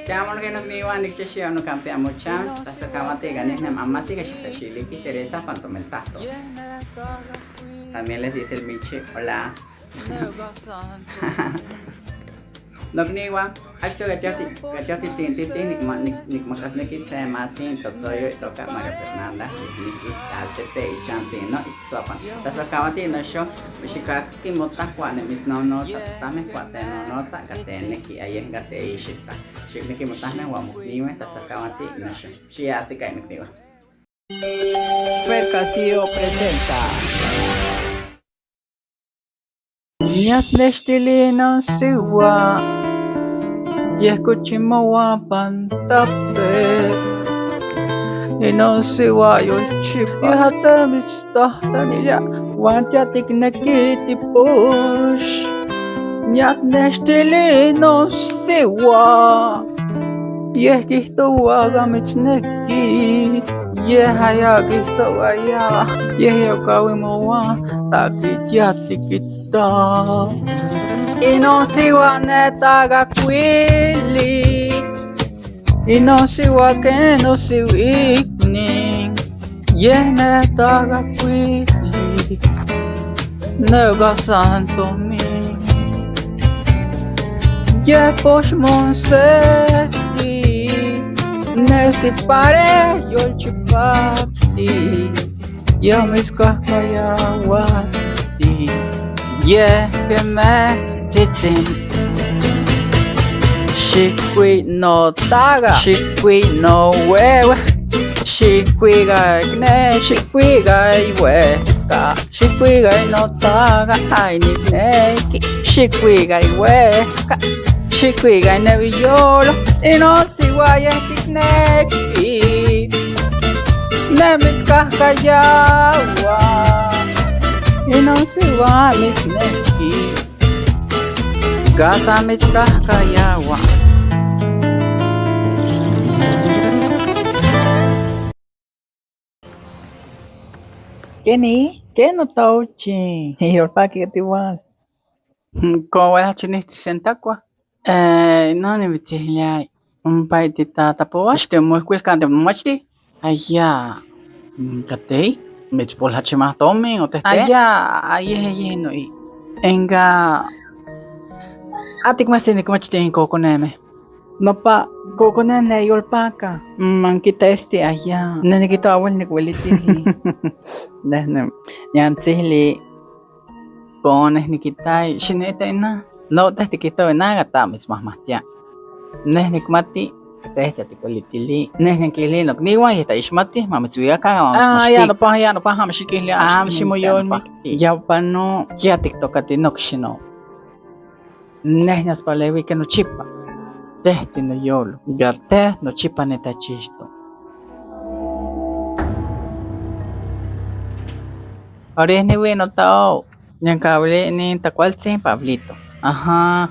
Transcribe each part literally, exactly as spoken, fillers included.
Chamo, nukniwan, nikchashion nu kan pi amucham, ta sokamati ganis ne mamasi ka shikashili ki Teresa pantomel tahto. También les dice el Michi, hola. Nukniwan, achto gachoti, gachoti sin titi, nikma, nik, nikmakasneki se masin, totsoyo, itoka María Fernanda, niki, niki, altete, ichan sin, no, i suapan. Ta sokamati no sho, xikaki mota kwa ne mis no no, ta, tame kwa te no no, ta, kate neki, aye, kate ishita. Xikaki mota ne wa mukniwe, ta sokamati no sho. Shi asi kai nukniwan. Fer Castillo presenta. Nias nextili inonsiwa, yehkutchi mowa pantapte. Inonsiwa yolchipa, yehate mitstahtanilla, wantiatik neki tipux. Nias nextili inonsiwa, yeh kihtowa ga mitsneki, yeh aya kihtowa ya, yeh ya kawi mowa, taki tiati kita. Inonsiwa ne ta gakwili, inonsiwa ke no siwikni. Yeh ne ta gakwili, ne gasanto mi. Yeh posh monsiti, ne si pare yolchipati. Yeh mitskahkayawati. Yeh keme chitsin. Xikwi no taga, xikwi no wewe, xikwi gay kne, xikwi gay weka, xikwi gay no taga, ay nikneki, xikwi gay weka, xikwi gay newi yolo, inonsiwa yeh tikneki, ne mitskahkayawa, inonsiwa mitneki. Kasa mitskahkayawa. Keni, keno tauchi. Yolpaki katiwal. Kon wal hachinihti sentakwa. Eh, no ni mitsi hilai. Ampay ti ta tapowa, este, muhkwil kan te machti. Aya. Mm, katei. Mitspol hachi ma tomi, o te te. Aya, aye, aye, no i. Enga. Atik masi ni kumachti en kokoneme. No pa, kokonem ne yolpaka. Mm, mankita este aya. Neh nikito awel ni kwelitili. Neh ne. Yan tsihli. Kon neh nikitai, shinete na. No, teh tikito na, gata mitsmahmahtia. Neh nikmati, teh tati kwelitili. Neh nikihli, no kniwan, yeta ishmati, ma mitswiaka, ma mitsmahmahti. Ah, ya no pa, ya no pa, ham shikihli, ham shimuyol mikti. Ya pa no, ya TikTok ati no kshino. Neh nias palewi ke no chipa. Teh ti no yolo. Ya teh no chipa ne ta chisto. Ore ni wino tao. Yan kawili ni ta kualtsin Pablito. Aha.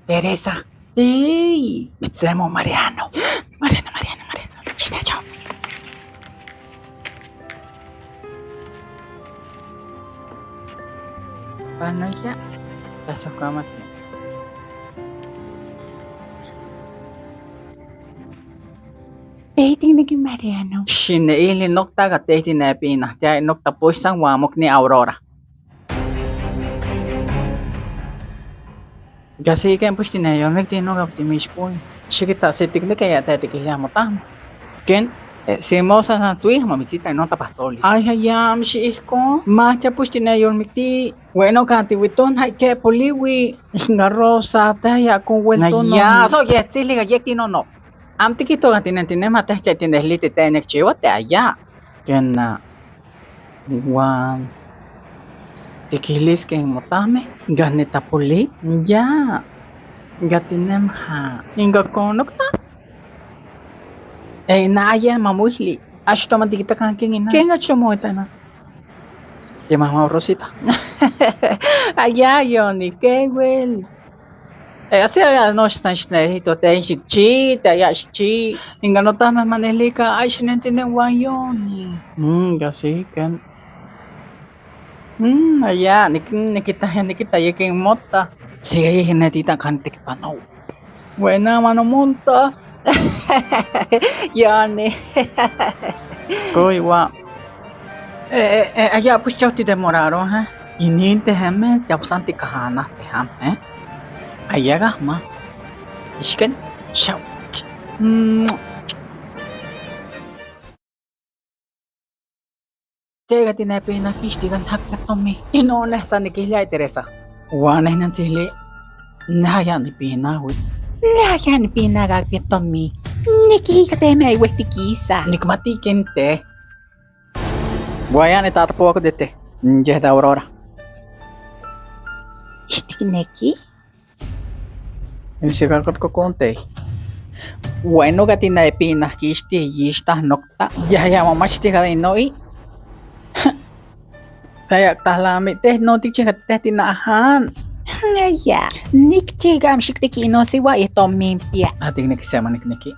Teresa. Ey, mitsemo Mariano. Mariano, Mariano, Mariano. China chao. Panoya. Taso kamate. Teh ti neki Mariano. Shine ili nokta ka teh ti nepi na. Tia nokta poisang wa mokni Aurora. Kasi ken pusti ne yol mikti no kapti mispoi. Shikita se tikneke ya te tikihli amo tama. Ken, eh, si mosa san sui ma mitsita no tapastoli. Ay, ay, ya, mishi ihko. Ma cha pusti ne yol mikti. Bueno, kanti witon, hay ke poliwi. Nga rosa, te ya kon welto no. Ya, so ye, tsili ga yekti no no. Am tikito kanti nentine ma te che tine liti te nek chiwa te aya. Ken na. Wan. Tikihlis ke motame, gane tapuli, ya. Gatinem ha. Inga konokta. Eh, na ayen mamuihli. Ashto ma tikita kan ken ina. Ken acho mo itana. Te mama Rosita. Aya yoni, ke wel. Eh, así aya' nohstan xnehito, te xikchi', te aya' xikchi'. Inga' no ta me manilika, ay xinentinen wayoni. Mm, ya sí, ken. Mm, aya', nik, nikita, nikita, yeken mota. Sige, yeken netita kan tekipanow. Buena, mano monta. Yani. Koy wa. Eh, eh, eh, aya', pues, chao ti demoraron, ha? Ininte heme, chao santi kahana te ham, eh? Aya' gama. Isken, chao. Mm. Tega ti nai pina kisti gan hak pia tomi. Ino ne sa nikihli ay Teresa. Wa ne nan sihli. Naya ni pina wi. Naya ni pina ga pia tomi. Nikihika teme ay wehti kisa. Nikmati kente. Wa ya ni tata poko dete. Yeh da Aurora. Isti kineki. Insiga kot ko konte. Bueno, ga ti nai pina kisti yista nokta. Ya, ya, mama, chiti ga ino i. Saya ta lami te no ti chiga te ti nahan. Aya. Nikchi gam shik te ki no si wa i to mimpia. Ati nikisi ma nikniki.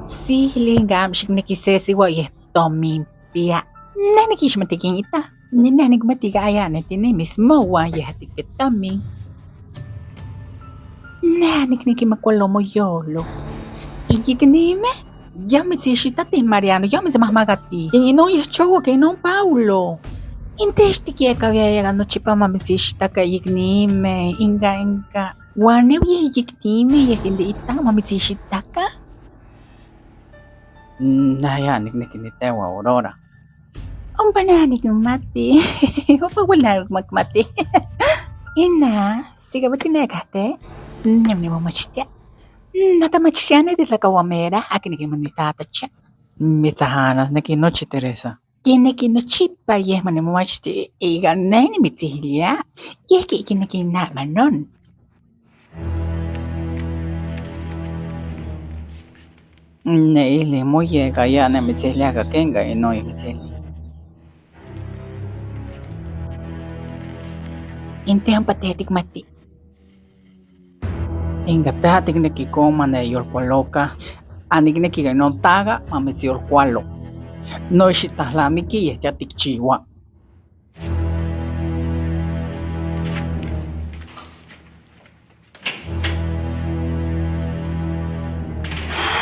Sihli gam shik nikisi si wa i to mimpia. Pia. Neh nikismatikin ita. Ni neh nikmatiga aya' ne tini mismo wa yeh ti pia tomi. Neh nikniki ma kualo mo yolo. Iyik nime. Ya mi ti shita ti Mariano, ya mi ti mahmagati. Tin ino ya chogo ke ino Paulo. Inte esti ke ka ya ya no chipa ma mi ti shita ka iyik nime. Inga, inga. Wa ne ya iyik nime ya kinde ita ma mi ti shita ka. Mm, naya nikniki ni te wa Aurora. Ompa naya nikmati. Ompa wa naya nikmati. Ina, siga bati naya kate. Nyam ni mo machitia. Mm, nata machitia ne de la ka wa mera, aki niki mani tata cha. Mi tahana, niki no chi Teresa. Kine ki no chipa yeh mani mo machiti, iga nai ni mi tihlia. Yeh ki kine ki na manon. Ne ili mo yega ya ne mi tihlia ka kenga ino i mi tihli. Inte han patetik mati. Inga tatik ne ki koma ne yol kualoka. Anik ne ki no taga ma mi ti yol kualo. No ishi tahlamiki yeh ya tik chiwa.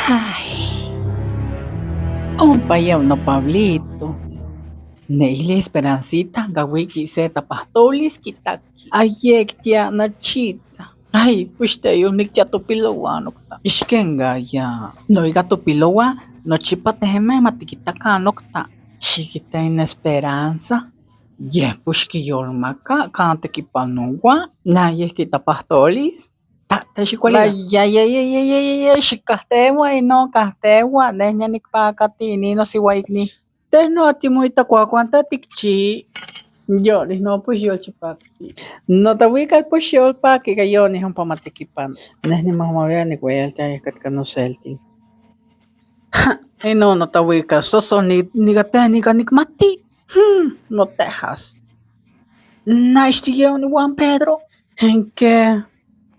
Ay. Ompa yau no Pablito. Ne ile Esperancita, gawi ki se ta pahtolis ki taki. Ayek tia na chita. Ay, pues te yo nik tia to pilowa nokta. Ishkenga ya. No iga to pilowa, no chipa te heme ma tikitaka nokta. Shikita in Esperanza. Ye, pues ki yol maka, kante ki panowa, na ye ki ta pahtolis. Ta, ta shikuali. Ya, ya, ya, shikahtema, i no kahtema, ne nya nik pakati, ni no si waik ni. Te no ati mo ita kuakuan ta tikchi. Yo, ni no pues yol chipakti. No ta wika pues yol paki ka yo ni hon pa matikipan. Ne ni mama wea ni kuel ta kat ka no selti. Ha, i no, no ta wika, soso ni, ni gate, ni ga nik mati. Hmm, no te has. Na isti yo ni wan Pedro. Henke,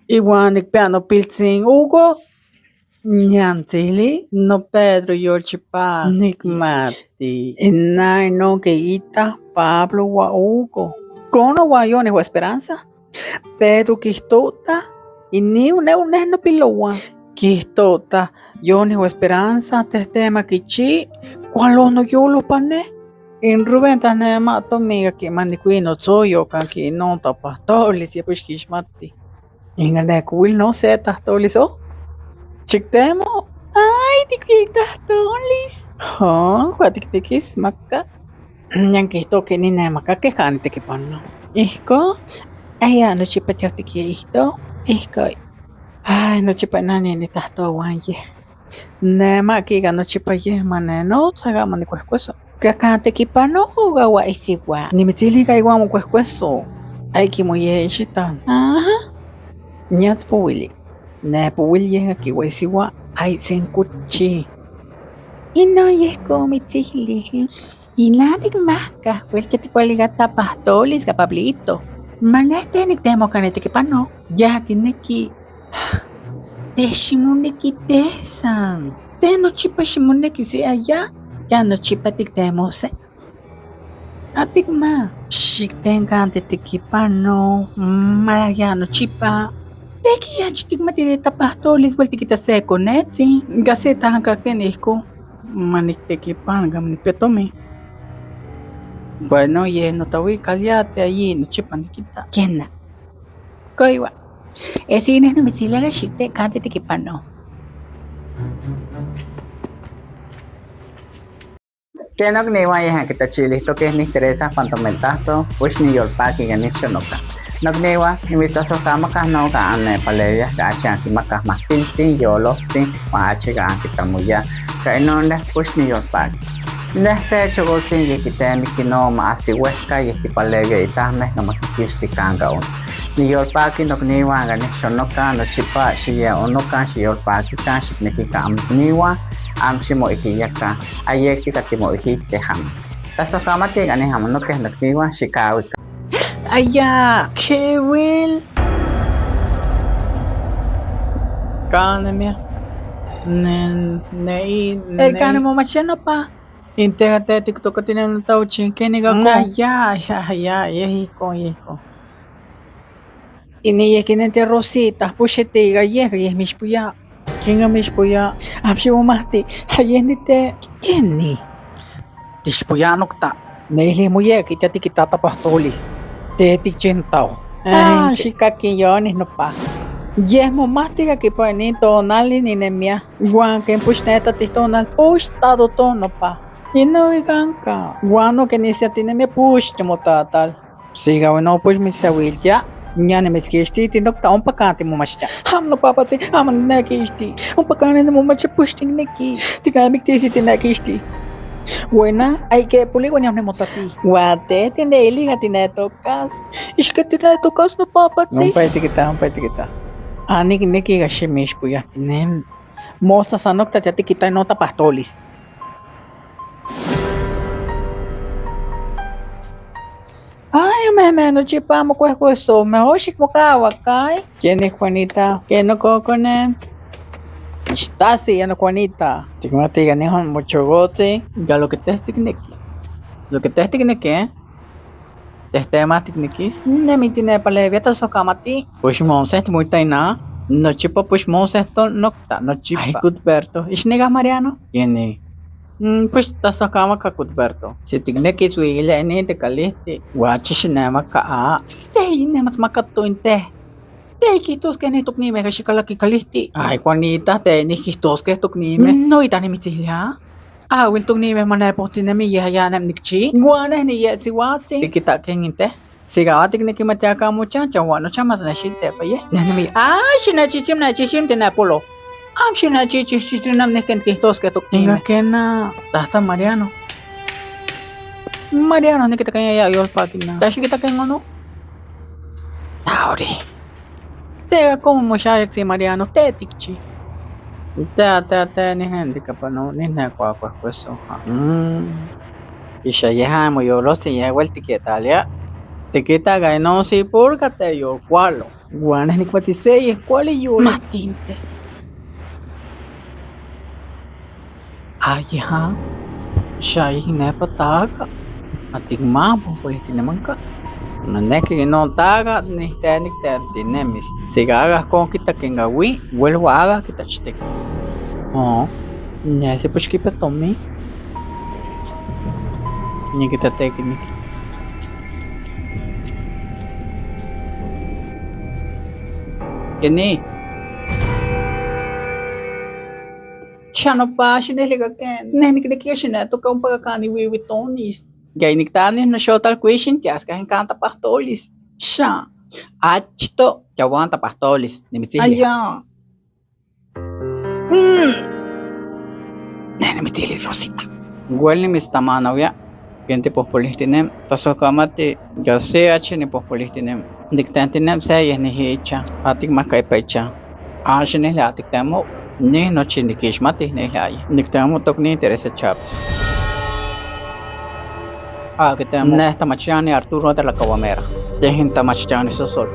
i wan nik pia no pilsin Hugo. Nyan tili, no Pedro yol chipa. Nik mati. I na i no ke ita Pablo wa Hugo. Kono wa yo ni wa Esperanza. Pedro kihto ta, i ni u ne u ne no pilowa. Kihto ta, yo ni wa Esperanza, te tema kichi, kualo no yo lo pane. In Rubén ta ne ma to miga ki mani kuino tsoyo kan ki no ta pahtolis ya pues ki shmati. Inga ne kuil no se ta tolis o. Chiktemo. Ay, ti kuil ta tolis. Ha, kua tik tikis maka. Nyan kihto ki ni ne maka ke kan te ki pano. Ihko. Aya no chipa chao ti ki ihto. Ihko. Ay, no chipa nani ni ta to wan ye. Ne ma ki ga no chipa ye mane no saga mani kuehkueso. Ka kan te ki pano ga wa isiwa. Ni mi tili ga iwa mo kuehkueso. Ay ki mo ye ishitan. Aha. Nyats po wili. Ne po wili ye ga ki wa isiwa. Ay sen kuchi. I no ye ko mi tili. I na tik maka. Wel ke ti kuali ga ta pahtolis ga Pablito. Manehte niktemoh kani tekipano'. Ya kineki. Te ximuneki tesan. Te nochipa ximuneki si aya. Ya nochipa tiktemoh se. Atik ma. Xikten kani tekipano'. Mara ya nochipa. Teki ya chi tik ma ti de tapahtolis, wel tikita se konetsin. Gase tahan kaken ihko. Ma niktekipana, gama nikpetomi. Bueno, ye no tawi kaliate ayi, nochipa nikita. Kena. Koiwa. Esi neh na mitsilele xikte kani tekipano'. Kena nokniwan, yehan kitachilihtoke ni Teresa Fantomeltahto, pues niyolpaki ganih Xonoka. Nokniwan, nimitahsohkamaka no ka'an ne paleya, ka'an chi akimakah mahtiltsin, yolohtin, ma achi ka'an kitamuya. Ka inonle, pues niyolpaki. Neh se chokotsin yehkitemi kino ma asiwehka yehki paleya itahme, kamakikixti kanka un. Niyolpaki nokniwan ganih Xonoka, nochipa, xiyeunokan, xiyolpakikan, xiknekika am nokniwan, am ximo'ihiyaka. Ayekti katimo'ihihte ham. Tahsohkamati ganih ham, noke nokniwan, xikawika. Aya, kewel. Kane mia. Ne, ne, ne. Erkane mo machenopa. Inte te TikTok tine no tauchi, keni gako. Aya, aya, aya, yehiko, yehiko. Ini yehkinen te Rosita, pusheti ga yeh, ga yeh mixpuya. Kinga mixpuya. Apshi mo mahti, ayeni te, keni. Tixpuya nokta. Neili muye, kita tikita tapahtolis. Te tikchintao. Ah, xikakin yoni nopa. Yeh mo mahti ga kipa ni tonali ni nemia. Guan ken push neta ti tonal, push tado tonopa. Ino iganka. Guano ken isia ti nemia push te mo tatal. Siga weno push mi sawiltia. Ña ne miskixti ti nokta un pakati mo machcha. Ham no papatsi, ham ne kixti. Un pakani ne mo machcha push ti neki. Ti ne miktisi ti ne kixti. Wena, ay ke puli wena ne mo tati. Wate, ti ne iliga ti ne tokas. Ixka ti ne tokas no papatsi. Un pa etiketa, un pa etiketa. Ani neki ga ximixpuya ti ne. Mosa sanok ta ti kita no tapahtolis. Ay, meme, nochipa mo kuehkueso, me oxik mo kawakai. Keni Juanita, keni kokone. Estasi, ya no Juanita. Tikmati ga nihon mo chogotsi. Ga lo ke te tikneki. Lo ke te tikneki, eh. Tehte ma tiknekis, nemi ti ne palebia, tahsohkamati. Push mo sent mo itaina, nochipa push mo sent to nokta, nochipa. Ay, Cuthberto, ixniga Mariano? Keni. Mm, push tahsohkamaka Cuthberto. Si tiknekis wile ni te kalihti, wachi xinemaka a. Te ine mas makatu inte. Te kihtoske ni tuknime ka xikalaki kalihti. Ay, Juanita, te ni kihtoske tuknime. No, ita ni mitsilya. Awil tuknime mane pohtinemi yeh ya nem nikchi. Guane ni yeh si watsi. Tikita ken inte. Siga wa tikneki matiaka mucha, cha wano cha mas na xinte pa yeh. Nene mi. Ay, xine chichim, na chichim, te na polo. Am xine chichim, chichim nem ne ken kihtoske tuknime. Inga kena, tahta Mariano. Mariano, ni kita ken ya yolpakina. Tashi kita ken ono. Tauri. Te, como mo xayek si Mariano, te tikchi. Te, te, te, ni hende kapano, ni ne kuakuehkueso. Mm. Ixa yeha mo yolo si yeh wel tikitalia. Tikita ga ino si purga te yol kualo. Guane ni kuati se yeh kuali yol. Matinte. Ayiha, xayi ne pataga. Atik ma pohpolihtinemanka. Neke no taga, ni te, ni te, tinemis. Siga aga kon kita kengawi, wel wa aga kita chiteki. Oh, ne si pushki petomi. Ni kita teki niki. Keni. Chano pa, xinehli ka ken. Neh ni kile kia xine, toka un pa ka kani wiwi tonis. Gay ni ktani no xotal kuixin, tias ka hin kanta pahtolis. Xa. Achto, ya wanta pahtolis. Ni mitsilya. Aya. Mm. Neh ni mitsilya Rosita. Guel ni mitstamana wia. Ken ti pohpolihtinem, taso kamati, ya se achi ni pohpolihtinem. Nik tentinem se yeh ni hicha, atik ma kaipa icha. Achi ni le atik temo, ni nochi ni kishmati ni le ayi. Nik temo tok ni Teresa Chávez. Aki temo, neh tamachiani Arturo de la Cabamera. Tehin tamachtchiani sosol.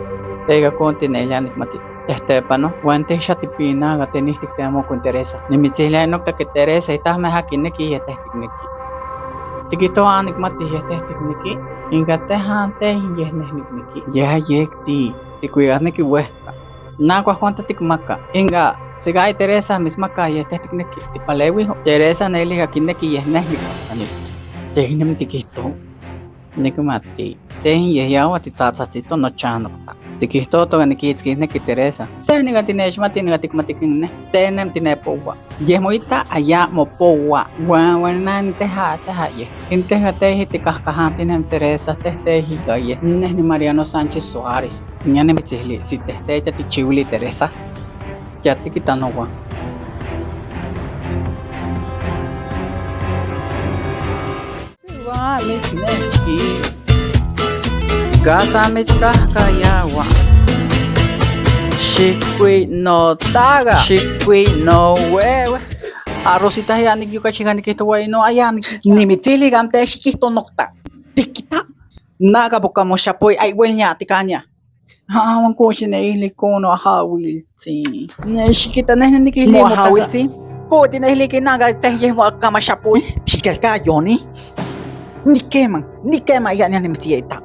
Teiga kon tinehlian nikmati. Tehte pano, wan teh sha tipina ga tenihtik temokun Teresa. Nimitsihli ainokta ke Teresa, itahme ha kineki ya tehtik neki. Tikihto ha nikmati ya tehtik neki. Inga tehan tehin yeh neh nikneki. Yeh ha yekti. Tikuya neki wehka. Na kwa kuanta tikmaka. Inga, sigai Teresa mismaka ya tehtik neki. Tipalewi ho. Teresa nehliga kineki ya neh nikneki. Tehin nem tikihto. Nikmati. Tehin yeh yawa ti tsatsatsito no chanokta. Tikihto to ga nikitski neki Teresa. Tehin ga tinehchmati ga tikmatikin ne. Tehin nem tinepowa. Yeh mo ita aya mopowa. Wa, wa nan teha, teha yeh. In teh ga tehi tikahkahanti nem Teresa, teh tehi ga yeh. Neh ni Mariano Sánchez Suárez. Ñan nimitsihli, si teh teh ya tichiwili Teresa. Ya tikitanowa. Siwa, mitnehki. Kasa mitskahka yawa. Shikwi no taga. Shikwi no wewe. Arosita ya niki yuka chiga nikihto wa ino aya niki. Nimitsihli gam te shikihto nokta. Tikita. Naga boka mo shapui ay wel ña tikanya. Ah, wan kochi nehili kono hawiltsi. Ne shikita neh nikihli mo hawiltsi. Ko tinehli kinaga teh yeh mo akama shapui. Shikel ka yoni. Nikeman, nikeman ya ni nimitsihli ita.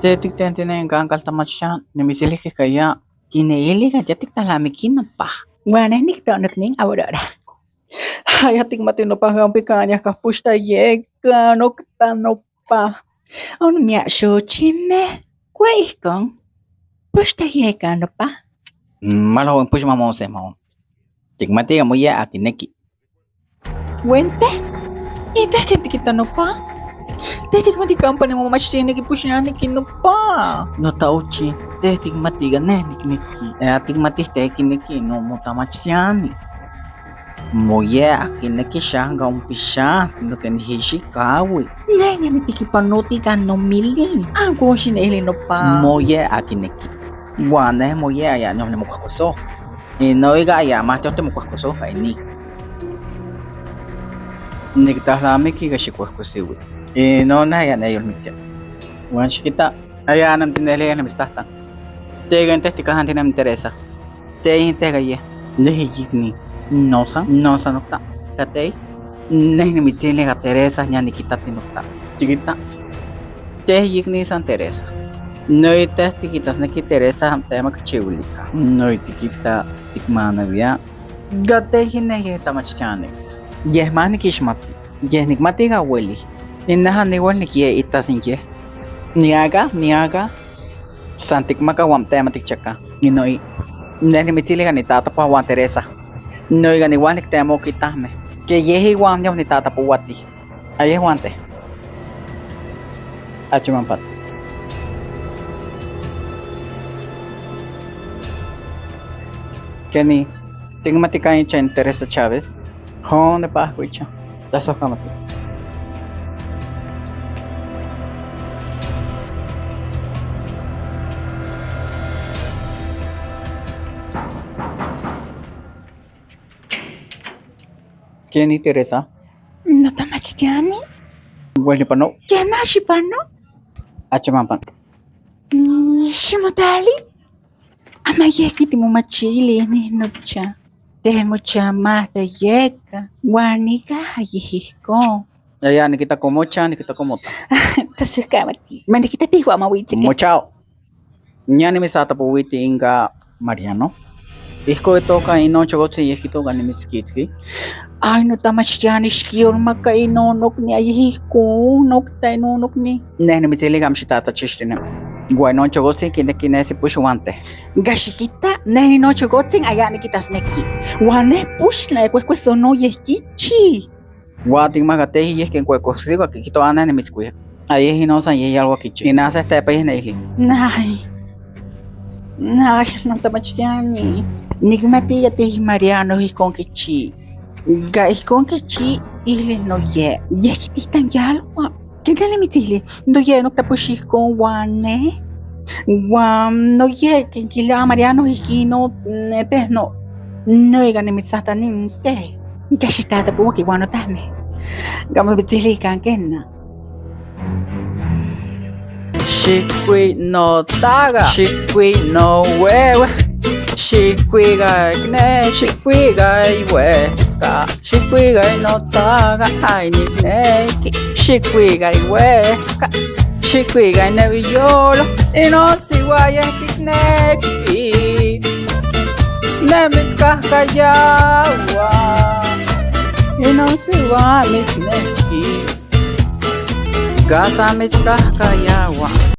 Teh tik teh tine kangkal tamachtchian, nimitsihli ke kaya. Tinehli ka ya tik talamikin pa. Wan neh nikto nukning awdora. Ay, ya tikmati no pa gampi kanya ka pusta yeka nokta no pa. Ono ña shochime. Kue ihkon. Pusta yeka no pa. Malo wen push mamo se mamo. Tikmati ga mo ye aki neki. Wente. Ite ke tikita no pa. Teh tikmati kampa ni mo machti neki push ña neki no pa. No ta uchi. Teh tikmati ga neh nikneki. E a tikmati teh kineki no mo tamachtchiani. Mo ye aki neki sha ga umpisha, no ke ni hishi kawi. Neh, neh ni tiki panuti ka no mili. Anko shi nehli no pa. Mo ye aki neki. Wane mo ye aya no ni mo kuhkuhso. Ino iga aya ma te mo kuhkuhso ka ini. Nikitahlamiki ga shi kuhkuhsiwi. Ino na aya ne yul mike. Wan shikita. Aya nam tinehli aya nam istahtan. Teiga inteh tikahan tinehli Teresa. Teiga inteh ga ye. Neh yikni. Nosa, nosa nokta. Katei. Neh nimitsihli ga Teresa ña nikitati nokta. Tikita. Teh yikni san Teresa. Noi teh tikitas neki Teresa ham tema kachiwilika. Noi tikita tikmana wia. Ga teh neh ye tamachtchiani. Yeh ma nikishmati. Yeh nikmati ga weli. Inaha ni weli ki ye ita sin ye. Niaga, niaga. San tikmaka wam tema tikchaka. Ino i. Neh nimitsihli ga nitatapuwa wan Teresa. Ino i ga ni weli ki tema okitahme. Ke yehi wam nitatapuwati. Aye wante. Achi mampat. Keni, tikmati ka icha Teresa Chávez. Hon de pa kuicha. Taso kamati. Keni Teresa. No tamachtchiani. Weli pano. Kena shi pano. Achi mampan. Mm, shimotali. Ama yeki ti mo machili ni nocha. Te mocha mata yeka. Wanika ha yihiko. Aya nikita komocha, nikita komota. Taso kamati. Ma nikita tihwa ma witi. Mochao. Ña nimisatapuwiti inga Mariano. Ihko itoka ino chogotsi yehkito ga nimitskitski. Ay, no tamachtchiani, shkiol maka inonokni, ay ihko nokta inonokni. Neh nimitsihli ga mi shitata chishtine. Guay no chogotsi kine kine si push wante. Ga shikita, neh ino chogotsi aya nikita sneki. Wane push na kuekueso no yehkichi. Wa tikmaka tehi yehken kuekuesiwa kikito ana nimitskui. Ayehi no san yeh yalwa kichi. Inasa tepa yeh nehi. Nay. Nay, no tamachtchiani. Nikmati ya tehi Mariano ihkon kichi. Ga ihkon kichi ihli no ye. Yeh kitihtan yalwa. Kene le mitihli. No ye nokta push ihkon wane. Wa no ye ken kila Mariano ihkino ne tehno. No ye ga nimitsatanin te. Ga shitatapuwa ki wano tahme. Ga ma bitihli kan kena. Xikwi notaka, xikwi nowewe, xikwi kainek, xikwi kaiweka, xikwi kainotaka, ai nikneki, xikwi kaiweka, xikwi kainewi yolo, inonsiwa ye tikneki. Ne mitskahkayawa, inonsiwa mitneki. Kasa mitskahkayawa.